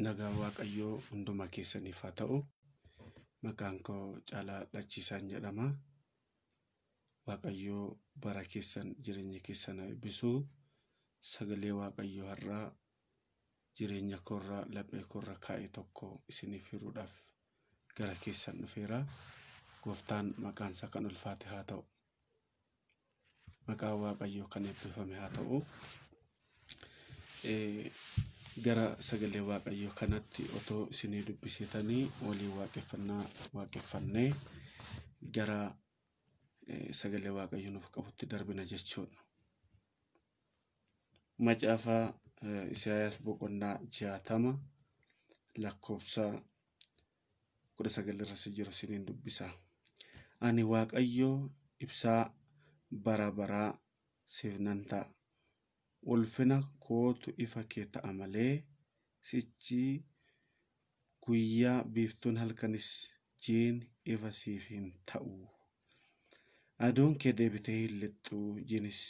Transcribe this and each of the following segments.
Nagaan Waaqayyoo hunduma keessaniif haa ta'u. Maqaan koo Caalaa Dhachiisaan jedhama. Waaqayyoo bara keessan jireenya keessan haa eebbisu. Sagalee Waaqayyoo har'aa jireenya koorra laphee koorra kaa'e tokko isiniif hiruudhaaf gara keessan dhufeera. Gooftaan maqaan isaa kan ulfaate haa ta'u. Maqaan Waaqayyoo kan eebbifame haa ta'u. Gara sagalee Waaqayyoo kanatti otoo isinii dubbisetanii waliin waaqeffannaa waaqeffannee gara sagalee Waaqayyoo nuuf qabutti darbina jechuudha. Macaafa Isaayaas boqonnaa 60 lakkoofsa 19 irra si jiru isiniin dubbisa. Ani Waaqayyo ibsaa bara baraa siif nan ta'a. Ulfina kootu ifa kee ta'a malee sichi guyyaa biiftuun halkanis jiini ifa siif hin ta'u. Aduun kee deebitee hin lixxu, jiinis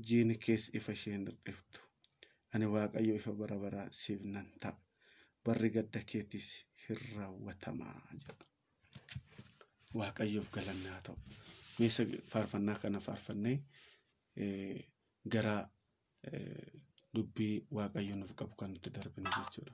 jiini kees ifa ishee hin hir'iftu. Ani Waaqayyo ifa bara baraa siif nan ta'a. Barri gadda keetiis hin raawwatama jedha. Waaqayyoof galanni haa ta'u. Mee faarfannaa kana faarfannee gara dubbii Waaqayyo nuuf qabu kan nutti darbinu jechuudha.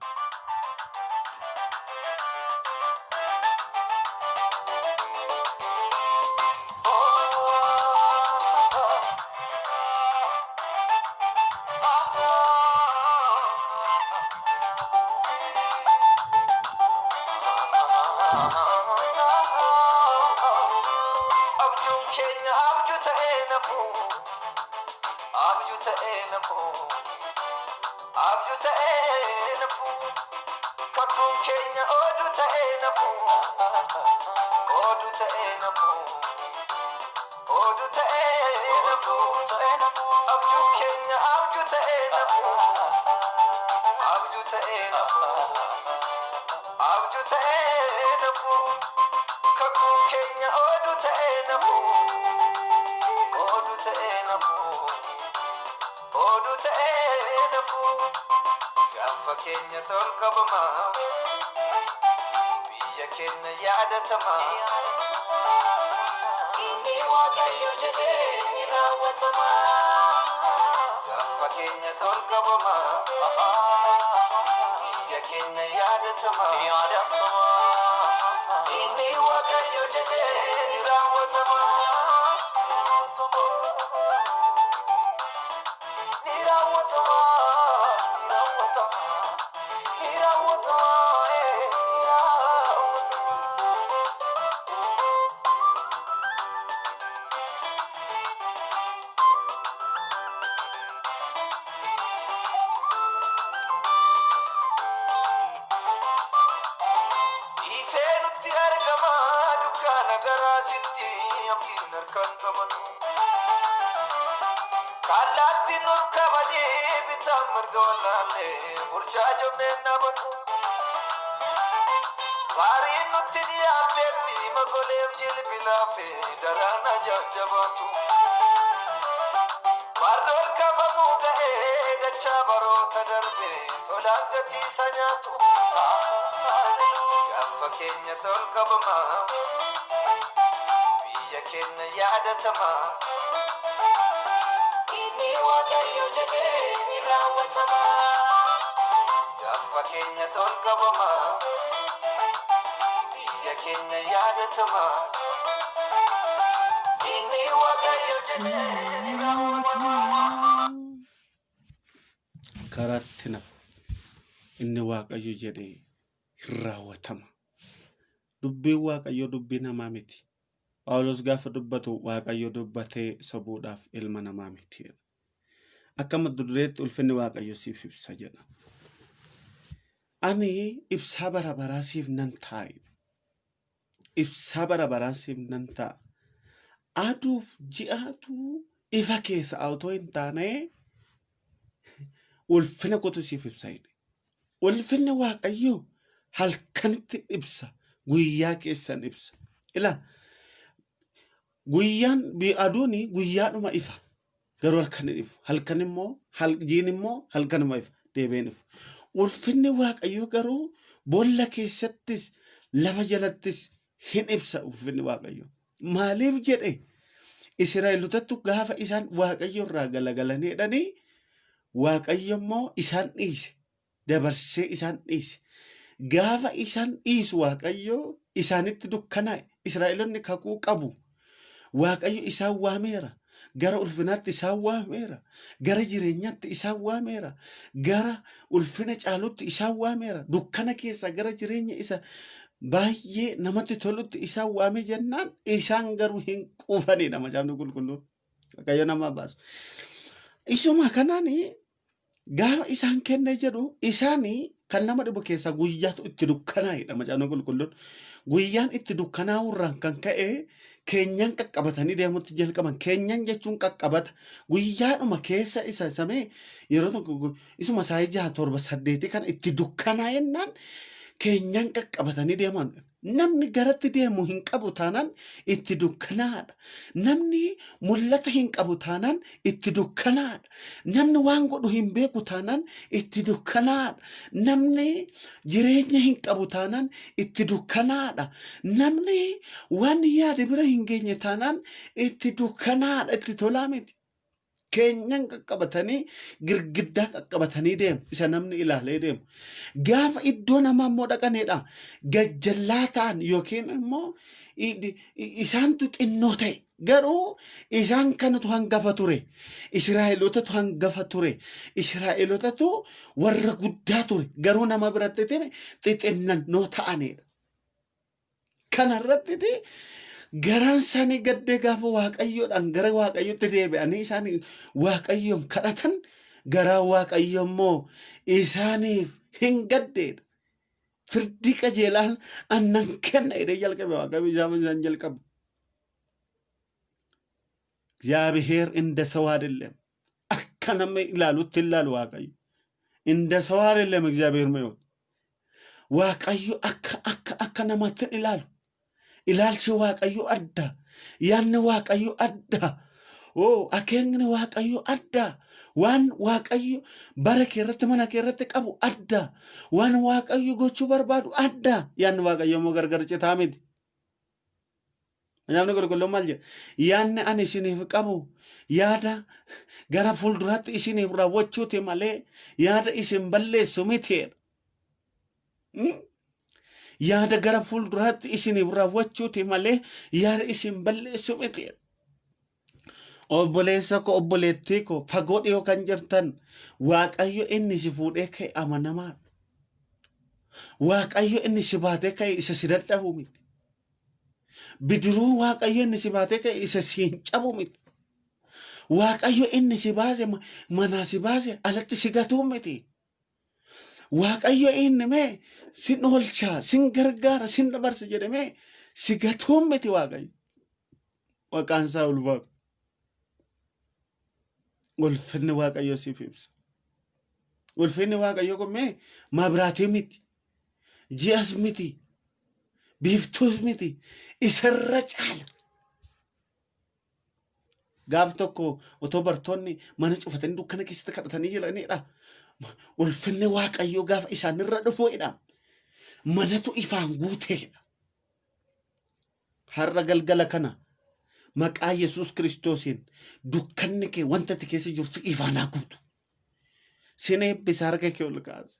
Abjuun keenya abjuu ta'ee nafu. Abjuu ta'ee nafu. Abjuu ta'ee nafu. Kakuun keenya oduu ta'ee nafu. Oduu ta'ee nafu. Oduu ta'ee nafu. Abjuun keenya abjuu ta'ee nafu. Abjuu ta'ee nafu. Abjuu ta'ee nafu. Kakuun keenya oduu ta'ee nafu. Oduu ta'ee nafu. Oduu ta'ee nafu. Gaanfa keenya tol qabama. Biyya keenya yaadatama. Inni Waaqayyo jedhee ni raawwatama. Gaanfa keenya tol qabama. Biyya keenya yaadatama. Inni Waaqayyo jedhee ni raawwatama. Ni raawwatama. Ni raawwatama. Ni raawwatama. Ni raawwatama. Ifee nutti argama dukkaana garaasitti abdiin harkaan qaban. Kallaatti nur kabadee bitaan mirga wallaallee burjaa jobneen dhaabadhu. Faariin nutti dhiyaatteetti magoleef jilbi laafee daraan ajajabaatu. Barroon kafamuu ga'ee dachaa baroota darbe tolaan gatii isa nyaatu. Gaanfa keenya tol qabama. Biyya keenya yaadatama. Inni Waaqayyo jedhee ni raawwatama. Gaanfa keenya tol qabama. Biyya keenya yaadatama. Inni Waaqayyo jedhee ni raawwatama. Karaatti nafu inni Waaqayyo jedhe hin raawwatama. Dubbiin Waaqayyoo dubbii namaa miti. Phaawulos gaafa dubbatu Waaqayyo dubbatee sobuudhaaf ilma namaa miti jedha. Akka mata dureetti ulfinni Waaqayyo siif ibsa jedha. Ani ibsaa bara baraa siif nan ta'a. Ibsaa bara baraa siif nan ta'a. Aduuf ji'aatu ifa keessa otoo hin taane ulfina kootu siif ibsa jedhe. Ulfinni Waaqayyoo halkanitti ibsa, guyyaa keessan ibsa. Ilaa guyyaan aduun guyyaadhuma ifa garuu halkan hin ifu. Halkan immoo jiin immoo halkanuma ifa deebi'een ifu. Ulfinni Waaqayyoo garuu boolla keessattis lafa jalattis hin ibsa ulfinni Waaqayyoo. Maaliif jedhe Israa'elotattu gaafa isaan Waaqayyo irraa galagalanii jedhanii Waaqayyo immoo isaan dhiise. Dabarsee isaan dhiise. Gaafa isaan dhiisu Waaqayyo isaanitti dukkanaa'e. Israa'elonni kakuu qabu. Waaqayyo isaan waameera. Gara ulfinaatti isaan waameera. Gara jireenyaatti isaan waameera. Gara ulfina caalutti isaan waameera. Dukkana keessaa gara jireenya isa baay'ee namatti tolutti isaan waamee jennaan isaan garuu hin quufanidha macaafni qulqulluun. Waaqayyo nama baasu. Isuma kanaan gaafa isaan kenne jedhu isaan kan nama dhibu keessaa guyyaatu itti dukkanaa'edha macaafni qulqulluun. Guyyaan itti dukkanaa'urraan kan ka'e keenyan qaqqabatanii deemutti jalqaban. Keenyan jechuun qaqqabata. Guyyaadhuma keessa isa samee yeroo tokko isuma saayii jaha torba saddeetii kan itti dukkanaa'ennaan keenyan qaqqabatanii deeman. Namni garatti deemu hin qabu taanaan itti dukkanaadha. Namni mul'ata hin qabu taanaan itti dukkanaadha. Namni waan godhu hin beeku taanaan itti dukkanaadha. Namni jireenya hin qabu taanaan itti dukkanaadha. Namni waan yaade bira hin geenye taanaan itti dukkanaadha. Itti tolaa miti. Keenyan qaqqabatanii girgiddaa qaqqabatanii deemu isa namni ilaalee deemu. Gaafa iddoo namaa immoo dhaqanidha. Gajjallaa ta'an yookiin immoo isaantu xinnoo ta'e. Garuu isaan kanatu hangafa ture. Israa'elootatu hangafa ture. Israa'elootatu warra guddaa ture. Garuu nama biratti ta'e xixinnannoo ta'anidha. Kana irratti garaan isaanii gaddee gaafa waaqayyoodhaan gara waaqayyotti deebi'anii isaan waaqayyoon kadhatan garaan waaqayyo immoo isaaniif hin gaddeedha. Firdii qajeelaan annan kenna jedhee jalqabe waaqayyo isaan isaan jalqabu. እግዚአብሔር እንደ ሰው አይደለም። akka nama ilaalutti ilaalu waaqayyo. እንደ ሰው አይደለም እግዚአብሔር የሚሆን Waaqayyo akka akka akka namaatti hin ilaalu. Ilaalchi Waaqayyo adda. Yaadni Waaqayyo adda. Oo akeekni Waaqayyo adda. Waan Waaqayyo bara kee irratti mana kee irratti qabu adda. Waan Waaqayyo gochuu barbaadu adda. Yaadni Waaqayyo immoo gargar citaa miti. Macaafni qulqulluun maal jedha? Yaadni ani isiniif qabu yaada gara fuulduraatti isiniif raawwachuuti malee yaada isin balleessu miti jedha. Yaada gara fuulduraatti isiniif raawwachuuti malee yaada isin balleessu miti jedha. Obboleessa koo obboleettii koo fagoo dhiyoo kan jirtan Waaqayyo inni si fuudhee ka'e amanamaadha. Waaqayyo inni si baatee ka'e isa si dadhabu miti. Bidiruu Waaqayyo inni si baatee ka'e isa si hin cabu miti. Waaqayyo inni si baase manaa si baase alatti si gatuu miti. Waaqayyo inni mee sin oolchaa, sin gargaara, sin dabarsa jedhamee si gatuu miti Waaqayyo. Maqaan isaa ulfaatu. Ulfinni Waaqayyo siif ibsa. Ulfinni Waaqayyo kun mee mabraatii miti. Ji'as miti. Biiftuus miti. Isarra caala. Gaaf tokko otoo bartoonni mana cufatanii dukkana keessatti kadhatanii jiranidha. Ulfinni Waaqayyoo gaafa isaanirra dhufuudha. Manatu ifaan guuteedha. Har'a galgala kana maqaa Yesuus Kiristoosiin dukkanni kee wanta ati keessa jirtu ifaan haa guutu. Sin eebbisa harka kee ol kaasa.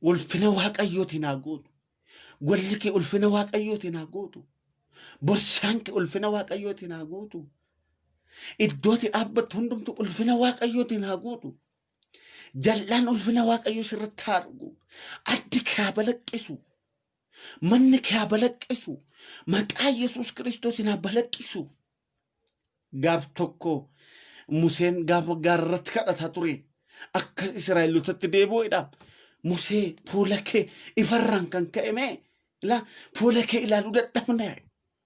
Ulfina Waaqayyootiin haa guutu. Golli kee ulfina Waaqayyootiin haa guutu. Borsaan kee ulfina Waaqayyootiin haa guutu. Iddoo ati dhaabbattu hundumtu ulfina Waaqayyootiin haa guutu. Jal'aan ulfina Waaqayyoo sirratti haa argu. Addi kee haa balaqqisu. Manni kee haa balaqqisu. Maqaa Yesuus Kiristoosiin haa balaqqisu. Gaaf tokko Museen gaafa gaarratti kadhataa ture akka Israa'elootatti deebi'uudhaaf Musee fuula kee ifarraan kan ka'e mee ilaa fuula kee ilaaluu dadhabne.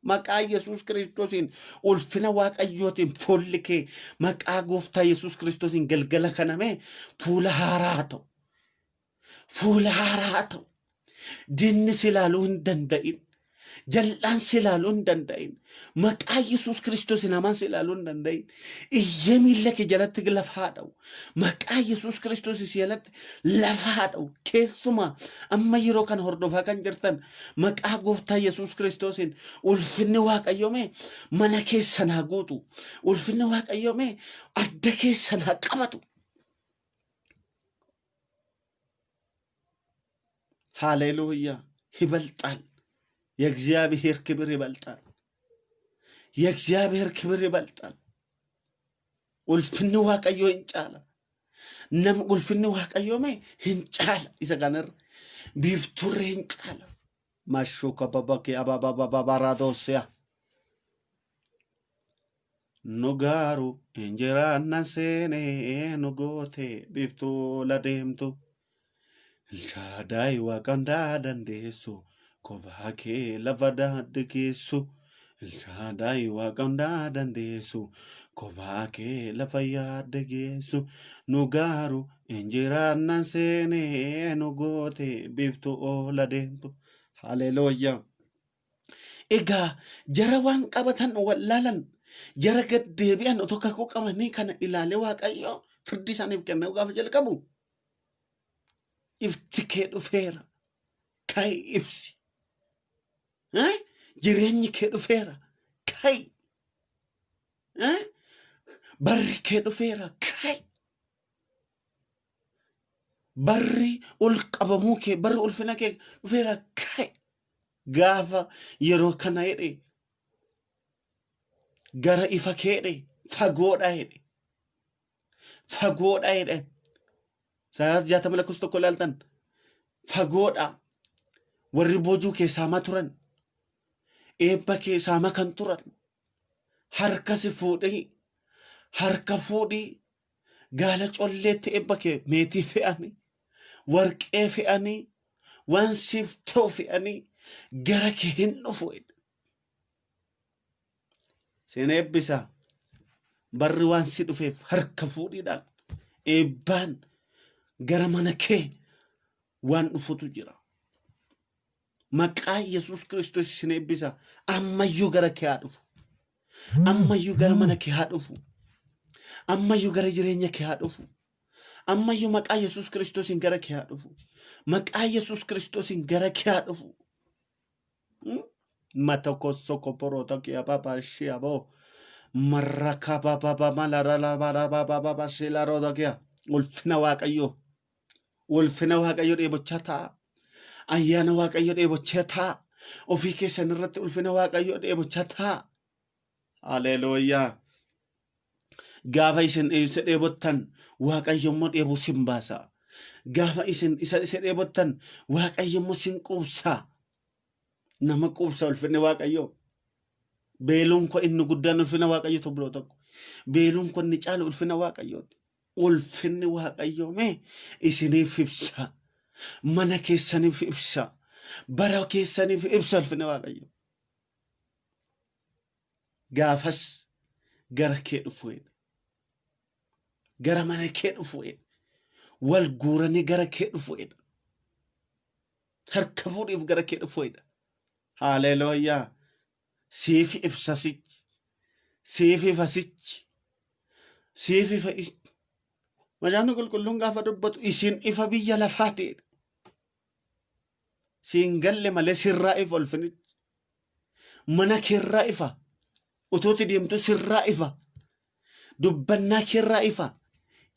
Maqaa Yesuus Kiristoosiin ulfina Waaqayyootiin fuulli kee maqaa gooftaa Yesuus Kiristoosiin galgala kana mee fuula haaraa haa ta'u. Fuula haaraa haa ta'u. Diinni si ilaaluu hin danda'in. Jal'aan si ilaaluu hin danda'in. Maqaa Yesuus Kiristoos namaan si ilaaluu hin danda'in. Iyyee miilla kee jalatti lafa haa dha'u. Maqaa Yesuus Kiristoos si jalatti lafa haa dha'u. Keessumaa amma yeroo kana hordofaa kan jirtan maqaa gooftaa Yesuus Kiristoosiin ulfinni Waaqayyoo mee mana keessan haa guutu. Ulfinni Waaqayyoo mee adda keessan haa qabatu. ሃሌሉያ ይበልጣል። የእግዚአብሔር ክብር ይበልጣል። የእግዚአብሔር ክብር ይበልጣል። Ulfinni Waaqayyoo hin caala. Nam ulfinni Waaqayyoo mee hin caala isa kanarra. Biifturre hin caala. Mashuka babaki ababababaradoosiya. Nu gaaru injiraannan seenee nu goote biiftuu la deemtu. Ilshaadaay waaqa hundaa dandeessu kophaa kee lafa daadde geessu. Ilshaadaay waaqa hundaa dandeessu kophaa kee lafa yaadde geessu. Nu gaaru injiraannan seenee nu goote biiftuu oola deemtu. Haleluuyaa. Egaa jara waan qabatan wallaalan jara gad deebi'an otoo kakuu qabanii kana ilaalee Waaqayyo firdii isaaniif kennuu gaafa jalqabu ifti kee dhufeera ka'i ibsi. Eh? Jireenyi kee dhufeera ka'i. Eh? Barri kee dhufeera ka'i. Barri ol qabamuu kee barri ulfina kee dhufeera ka'i. Gaafa yeroo kana jedhe gara ifa kee jedhe fagoodha jedhe. Fagoodha jedhe. Isaayyaas 60 lakkoofsa 1 ilaaltan fagoodha. Warri boojuu kee saamaa turan eebba kee saamaa kan turan harka si fuudhii harka fuudhii gaala colleetti eebba kee meetii fe'anii warqee fe'anii waan siif ta'u fe'anii gara kee hin dhufu. Seen eebbisa. Barri waan si dhufeef harka fuudhiidhaan eebbaan gara mana kee waan dhufutu jira. Maqaa Yesuus Kiristoos isin eebbisa. Ammayyuu gara kee haa dhufu. Ammayyuu gara mana kee haa dhufu. Ammayyuu gara jireenya kee haa dhufu. Ammayyuu maqaa Yesuus Kiristoosiin gara kee haa dhufu. Maqaa Yesuus Kiristoosiin gara kee haa dhufu. Matokosokoporotokiababashiabo. Marrakabababamalaralabarabababashilarodokia. Ulfina Waaqayyoo. Ulfina Waaqayyoo dheebochaa ta'a. Ayyaana Waaqayyoo dheebochaa ta'a. Ofii keessan irratti ulfina Waaqayyoo dheebochaa ta'a. Haleluuyaa. Gaafa isin isa dheebottan Waaqayyo immoo dheebuu sin baasa. Gaafa isin isa dheebottan Waaqayyo immoo sin quubsa. Nama quubsa ulfinni Waaqayyoo. Beeluun koo inni guddaan ulfina Waaqayyoo tokko tokko. Beeluun koo inni caalu ulfina Waaqayyooti. Ulfinni Waaqayyoo mee isiniif ibsa. Mana keessaniif ibsa. Bara keessaniif ibsa ulfinni Waaqayyoo. Gaafas gara kee dhufu jedhe. Gara mana kee dhufu jedhe. Wal guuranii gara kee dhufu jedhe. Harka fuudhiif gara kee dhufu jedhe. Haaleluuyaa. Siif ibsa sichi. Siif ifa sichi. Siif ifa Macaafni qulqulluun gaafa dubbatu isin ifa biyya lafaati jedhe. Siin galle malee sirraa ifa ulfinichi. Mana keerraa ifa. Utuuti deemtu sirraa ifa. Dubbannaa keerraa ifa.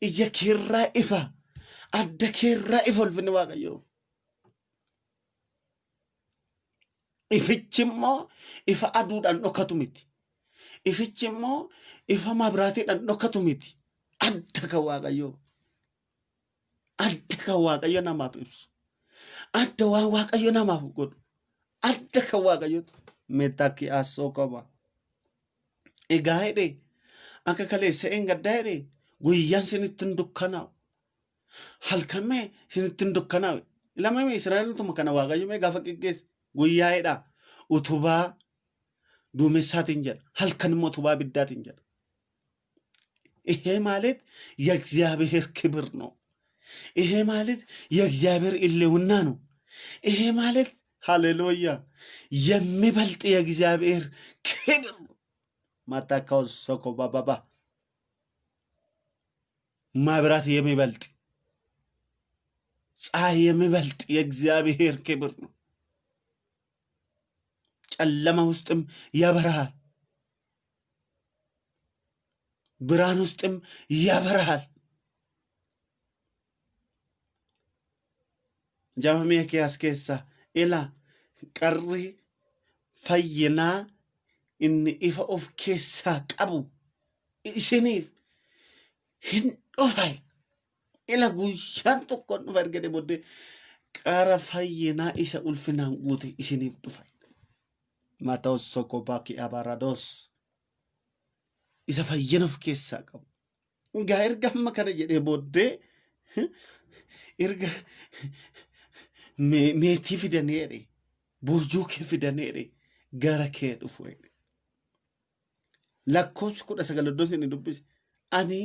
Ija keerraa ifa. Adda keerraa ifa ulfinni Waaqayyoo. Ifichi immoo ifa aduudhaan dhokatu miti. Ifichi immoo ifa mabraatiidhaan dhokatu miti. Adda kan Waaqayyoo. Adda kan Waaqayyo namaaf ibsu. Adda waan Waaqayyo namaaf godhu. Adda kan Waaqayyotu meetakki asoo qaba. Egaa jedhee akka kaleessa een gaddaa jedhee guyyaan sinitti hin dukkanaa'u. Halkamee sinitti hin dukkanaa'u. Ilamame Israa'elotuma kana Waaqayyo mee gaafa geggeesse guyyaa jedha utubaa duumessaatiin jedha halkan immoo utubaa ibiddaatiin jedha. ይሄ ማለት የእግዚአብሔር ክብር ነው። ይሄ ማለት የእግዚአብሔር ሕልውና ነው። ይሄ ማለት ሃሌሉያ! የሚበልጥ የእግዚአብሔር ክብር ማታካው ሶኮ ባባባ መብራት የሚበልጥ፣ ፀሐይ የሚበልጥ የእግዚአብሔር ክብር ነው። ጨለማ ውስጥም ያበራል፣ ብርሃን ውስጥም ያበራል። Macaafa Miikiyaas keessa ila qarri fayyinaa inni ifa of keessaa qabu isiniif hin dhufa. Ila guyyaan tokko hin dhufa erga jedhee booddee qara fayyinaa isa ulfinaan guute isiniif dhufa. Maataos Sokobaaki Abarados isa fayyina of keessaa qabu. Egaa erga amma kana jedhee booddee erga meetii fidanii jedhe, boojuu kee fidanii jedhe, gara kee dhufu jedhe. Lakkoofsi 19 iddoo isin dubbise, ani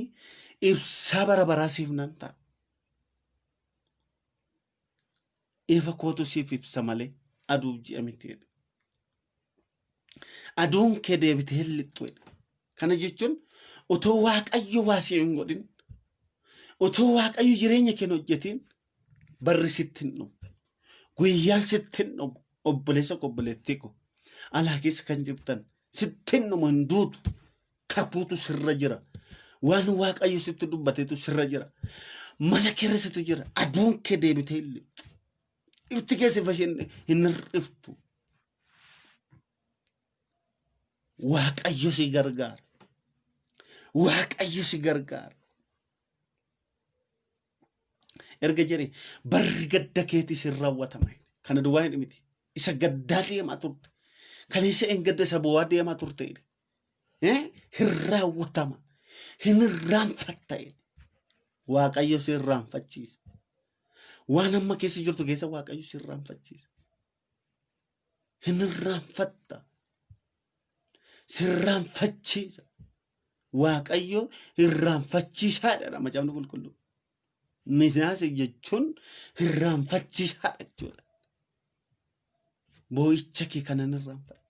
ibsaa bara baraa siif nan ta'a. Ifa kootu siif ibsa malee aduuf ji'a miti jedhe. Aduun kee deebitee hin lixxu jedhe. Kana jechuun otoo Waaqayyo waa si hin godhin, otoo Waaqayyo jireenya kee hin hojjetin barri sitti hin dhumu. Guyyaan sitti hin dhumu. Obboleessa koo, obboleettii koo, alaa keessa kan jirtan, sitti hin dhumu, hin duutu. Kakuutu sirra jira. Waan Waaqayyo sitti dubbatetu sirra jira. Mana kee irra jira. Aduun kee deebitee hin lixxu. Ifti kee sifa isheen hin hir'iftu. Waaqayyo si gargaara. Waaqayyo si gargaara. Erga jedhe barri gadda keetii sin raawwatama. Kana duwwaa hin miti. Isa gaddaa deemaa turte. Kan isa hin gadda isa bu'aa deemaa turte. Hin raawwatama. Hin irraanfatta. Waaqayyo si irraanfachiisa. Waan amma keessa jirtu keessa Waaqayyo si irraanfachiisa. Hin irraanfatta. Si irraanfachiisa. Waaqayyo irraanfachiisaadha macaafni qulqulluu. Minaase jechuun irraanfachiisaadha jechuudha. Boo'icha kee kanan irraanfadha.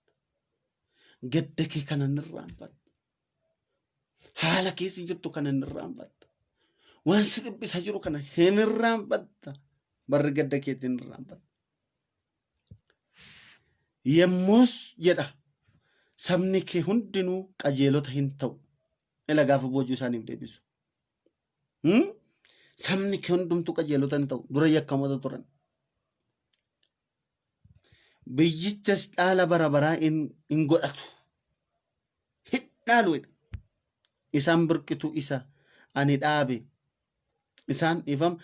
Gadda kee kanan irraanfadha. Haala keessa jirtu kana hin irraanfatta. Waan si dhiphisaa jiru kana hin irraanfatta. Barri gadda keetti hin irraanfatta. Yemmus jedha sabni kee hundinuu qajeelota hin ta'u. Ila gaafa boojuu isaaniif deebisu. Sabni kee hundumtuu qajeelota hin ta'u. Dura yakkamoota turan. Biyyichas dhaala bara baraa hin godhatu. Hin dhaalu jedhe. Isaan birqituu isa ani dhaabe. Isaan ifam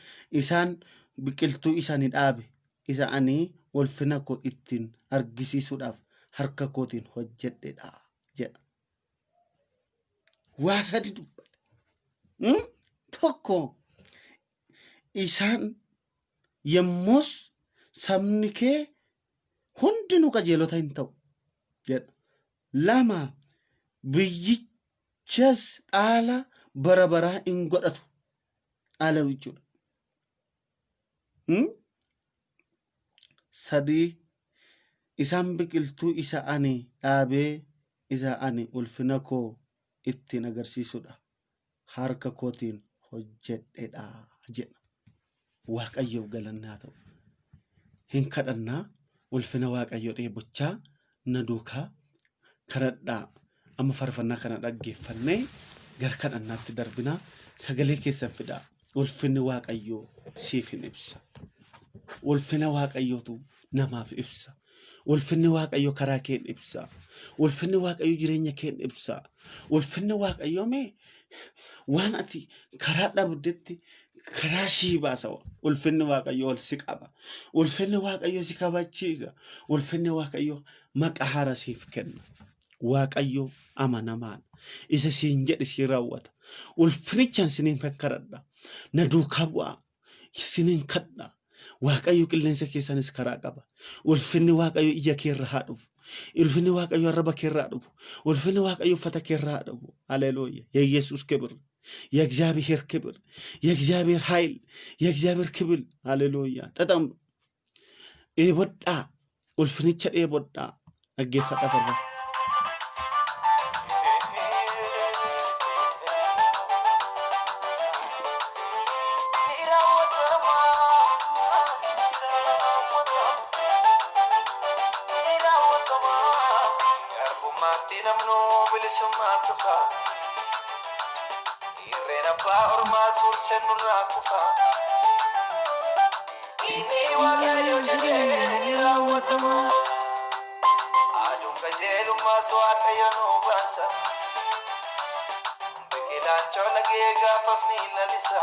isaan biqiltuu isa ani dhaabe isa ani ulfina koo ittiin argisiisuudhaaf harka kootiin hojjedhedha jedha. Waa sadi dubbata. Tokko, isaan yommus sabni kee hundinuu qajeelota hin ta'u jedha. Lama, biyyichas dhaala bara baraa hin godhatu. Dhaala jechuudha. Sadii, isaan biqiltuu isa ani dhaabee isa ani ulfina koo ittiin agarsiisudha. Harka kootiin hojjedhedha jedha. Waaqayyoof galanni haa ta'u. Hin kadhannaa, ulfina Waaqayyoo dheebochaa na duukaa kadhadhaa. Amma faarfannaa kana dhaggeeffannee gara kadhannaatti darbinaa, sagalee keessan fidaa. Ulfinni Waaqayyoo siif hin ibsa. Ulfina Waaqayyootu namaaf ibsa. Ulfinni Waaqayyoo karaa keen ibsa. Ulfinni Waaqayyoo jireenya keen ibsa. Ulfinni Waaqayyoo mee waan ati karaa dhabdetti karaa sii baasa. Ulfinni Waaqayyoo ol si qaba. Ulfinni Waaqayyoo si kabachiisa. Ulfinni Waaqayyoo maqaa haara siif kenna. Waaqayyo amanamaadha. Isa siin jedhe sii raawwata. Ulfinichaan siniin kadhadha. Na duukaa bu'aa. Siniin kadha. Waaqayyo qilleensa keessaanis karaa qaba. Ulfinni Waaqayyo ija keerra haa dhufu. Ulfinni Waaqayyo arraba keerra haa dhufu. Ulfinni Waaqayyo uffata keerra haa dhufu. Haleluuya. የኢየሱስ ክብር፣ የእግዚአብሔር ክብር፣ የእግዚአብሔር ኃይል፣ የእግዚአብሔር ክብር። ሃሌሉያ። ጠጠም dheebodhaa. Ulfinicha dheebodhaa. Dhaggeeffadhaa farra. Ni raawwatama, ni raawwatama, ni raawwatama. Garbummaatti namnuu bilisummaa tufa. Irreen abbaa ormaa suurseen nurraa kufa. Inni Waaqayyo jedhee ni raawwatama. Aduun qajeelummaas Waaqayyo nu baasa. Biqilaan coolagee gaafas ni lalisa.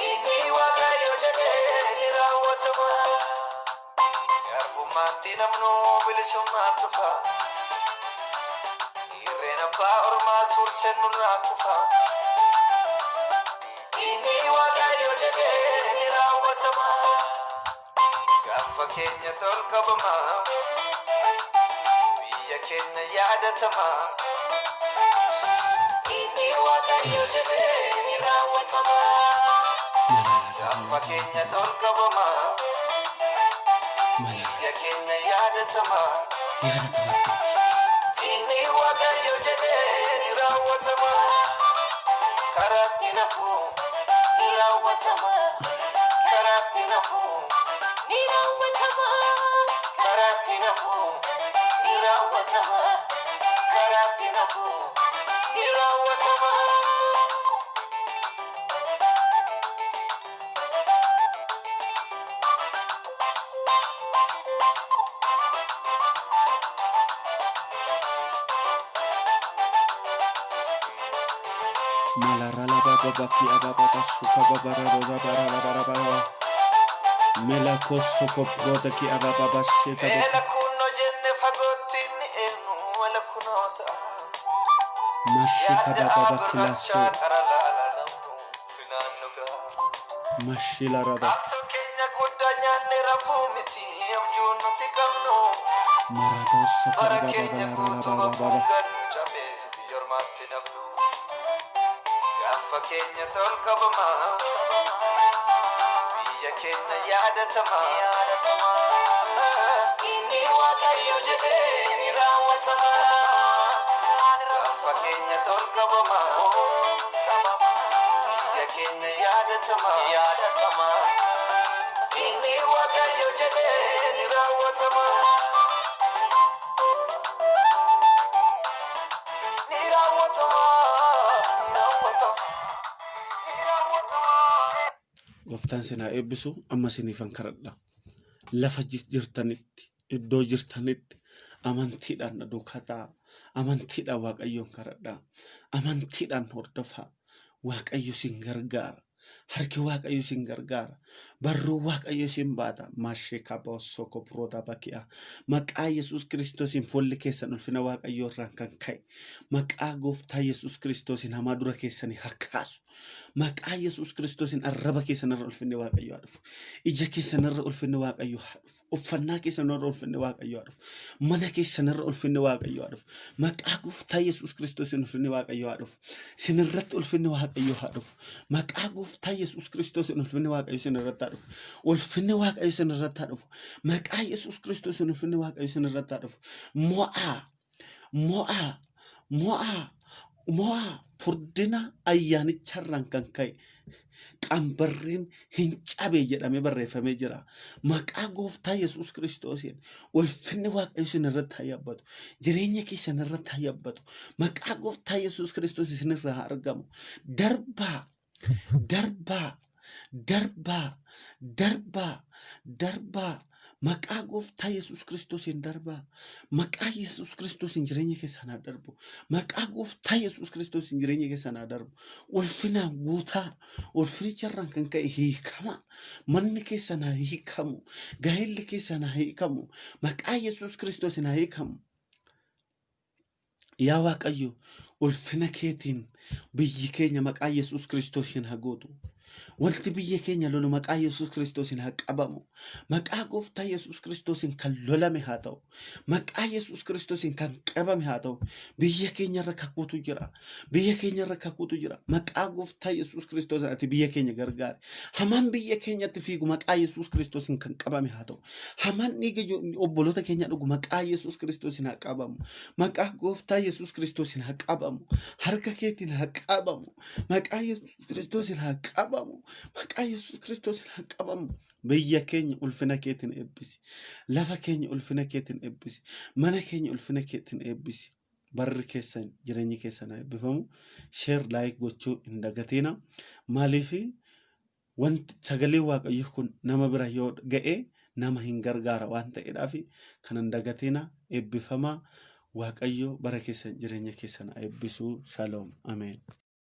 Inni Waaqayyo jedhee ni raawwatama. Garbummaatti namnuu bilisummaa tufa. Irreen abbaa ormaa suurseen nurraa kufa. Inni Waaqayyo jedhee ni raawwatama. Gaafa keenya tol qabama. Biyya keenya yaadatama. Inni Waaqayyo jedhee ni raawwatama. Gaafa keenya tol qabama. Biyya keenya yaadatama. Yaadata Waaqayyo. Inni Waaqayyo jedhee ni raawwatama. Karaatti nafu ni raawwatama. Karaatti nafu ni raawwatama. Karaatti nafu ni raawwatama. Karaatti nafu ni raawwatama. Malarala baba baki ababa basuka babara roda bara bara bara. Mela koso koproda ki ababa basheta Meela baka. kunno jenne fagootti inni eenyu mala kunoota. Mashika Yaada baba gurraacha bakilaso. qara laala namnu finaan dhugaa. Mashila rada. Qabsoo keenya guddaa nyaanne rafuu miti abjuun nuti qabnu. Maradoso Bara baba keenya baba guutuu baba babbuu baba. gannu cabee biyya ormaatti nafnu. Gaafa keenya tol qabama. Biyya keenya yaadatama. Inni Waaqayyo jedhee ni raawwatama. Gaafa keenya tol qabama. Biyya keenya yaadatama. Inni Waaqayyo jedhee ni raawwatama. Ni raawwatama. Ni raawwatama. Ni raawwatama. Gooftaan sinaa eebbisu amma siniifan kadhadha. Lafa jirtanitti, iddoo jirtanitti amantiidhaan na duukaa ta'a. Amantiidhaan Waaqayyoon kadhadha. Amantiidhaan hordofaa. Waaqayyo sin gargaara. Harki Waaqayyo sin gargaara. Barruu Waaqayyo sin baata. Maashee kabaa soko baki'a. Maqaa Yesuus Kiristoosiin fuulli keessan ulfina Waaqayyoo irraan kan ka'e. Maqaa Gooftaa Yesuus Kiristoosiin hamaa dura keessanii haa kaasu. Maqaa Yesuus Kiristoosiin arraba keessan irra ulfinni Waaqayyoo haa dhufu. Ija keessan irra ulfinni Waaqayyoo haa dhufu. Uffannaa keessan irra ulfinni Waaqayyoo haa dhufu. Mana keessan irra ulfinni Waaqayyoo haa dhufu. Maqaa Gooftaa Yesuus Kiristoosiin ulfinni Waaqayyoo haa dhufu. Sinirratti ulfinni Waaqayyoo haa dhufu. Maqaa Gooftaa Yesuus Kiristoosiin ulfinni Waaqayyoo sinirratti haa dhufu. Ulfinni Waaqayyoo sinirratti haa dhufu. Maqaa Yesuus Kiristoosiin ulfinni Waaqayyoo sinirratti haa dhufu. Mo'aa! Mo'aa! Mo'aa! Mo'aa! Furdina ayyaanicharraan kan ka'e qambarreen hin cabe jedhamee barreeffamee jira. Maqaa Gooftaa Yesuus Kiristoosiin ulfinni Waaqayyo isin irratti haa yaabbatu. Jireenya keessan irratti haa yaabbatu. Maqaa Gooftaa Yesuus Kiristoos isin irraa haa argamu. Darbaa! Darbaa! Darbaa! Darbaa! Darbaa! Maqaa Gooftaa Yesuus Kiristoosiin darbaa. Maqaa Yesuus Kiristoosiin jireenya keessan haa darbu. Maqaa Gooftaa Yesuus Kiristoosiin jireenya keessan haa darbu. Ulfinaan guutaa. Ulfinicharraan kan ka'e hiikama. Manni keessan haa hiikamu. Gaa'elli keessan haa hiikamu. Maqaa Yesuus Kiristoosiin haa hiikamu. Yaa Waaqayyo, ulfina keetiin biyyi keenya maqaa Yesuus Kiristoosiin haa guutu. Wanti biyya keenya lolu maqaa Yesuus Kiristoosiin haa qabamu. Maqaa gooftaa Yesuus Kiristoosiin kan lolame haa ta'u. Maqaa Yesuus Kiristoosiin kan qabame haa ta'u. Biyya keenyarra kakuutu jira. Biyya keenyarra kakuutu jira. Maqaa gooftaa Yesuus Kiristoosiin ati biyya keenya gargaari. Hamaan biyya keenyatti fiigu maqaa Yesuus Kiristoosiin kan qabame haa ta'u. Hamaan dhiiga obboloota keenya dhugu maqaa Yesuus Kiristoosiin haa qabamu. Maqaa gooftaa Yesuus Kiristoosiin haa qabamu. Harka keetiin haa qabamu. Maqaa Yesuus Kiristoosiin haa qabamu. Maqaa Yesuus Kiristoosiin haa qabamu. Biyya keenya ulfina keetiin eebbisi. Lafa keenya ulfina keetiin eebbisi. Mana keenya ulfina keetiin eebbisi. Barri keessan jireenyi keessan haa eebbifamu. Share like gochuu hin dagatiina. Maaliif wanti sagalee waaqayyo kun nama bira yoo ga'e nama hin gargaara waan ta'eedhaaf kana hin dagatiina eebbifamaa waaqayyo bara keessan jireenya keessan haa eebbisu. Shalom. Ameen.